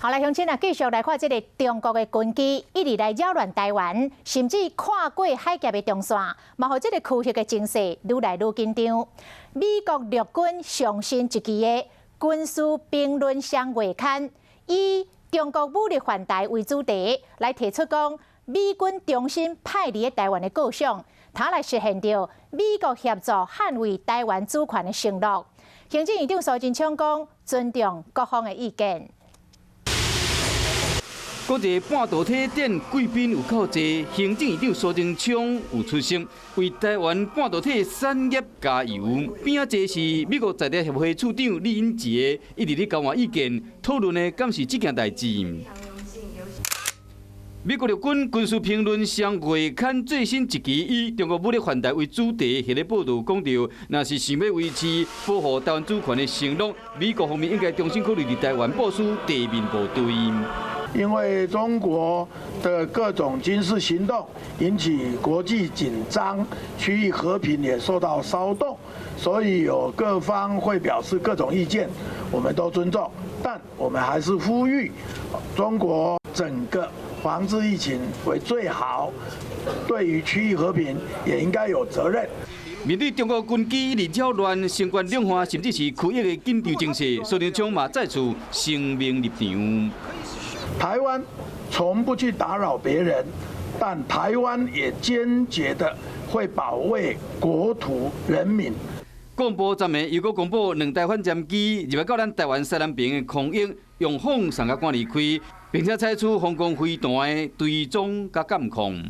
好來，鄉親啊，繼續來看這个中國的軍機一直來擾亂台灣，甚至跨過海峽的中線，嘛予這个區域的情勢愈來愈緊張。美國陸軍上新一期的軍事評論雙月刊，以中國武力犯台為主題，來提出講美軍重新派佇台灣的構想，他來實現著美國協助捍衛台灣主權的承諾。行政院長蘇貞昌講，尊重各方的意見。國際半導體展貴賓有夠濟，行政院長蘇貞昌有出席，為台灣半導體產業加油。邊仔坐是美國在台協會處長李英杰，一直咧交換意見，討論的敢是這件代誌。美國陸軍軍事評論雙月刊最新一期以中國武力犯台為主題，彼个報導講著，若是想欲維持保護台灣主權的承諾，美國方面應該重新考慮佇台灣部署地面部隊。因為中國的各種軍事行動引起國際緊張，區域和平也受到騷動，所以有各方會表示各種意見，我們都尊重，但我們還是呼籲中國整個防治疫情為最好，對於區域和平也應該有責任。面對中國軍機一直擾亂相關兩岸甚至是區域的緊張情勢，蘇貞昌嘛再次聲明立場。台灣從不去打擾別人，但台灣也堅決的會保衛國土人民。廣播昨暝又閣公布兩台反潛機入來到咱台灣西南邊的空域，用風送共趕離開，並且採取防空飛彈的追蹤佮監控。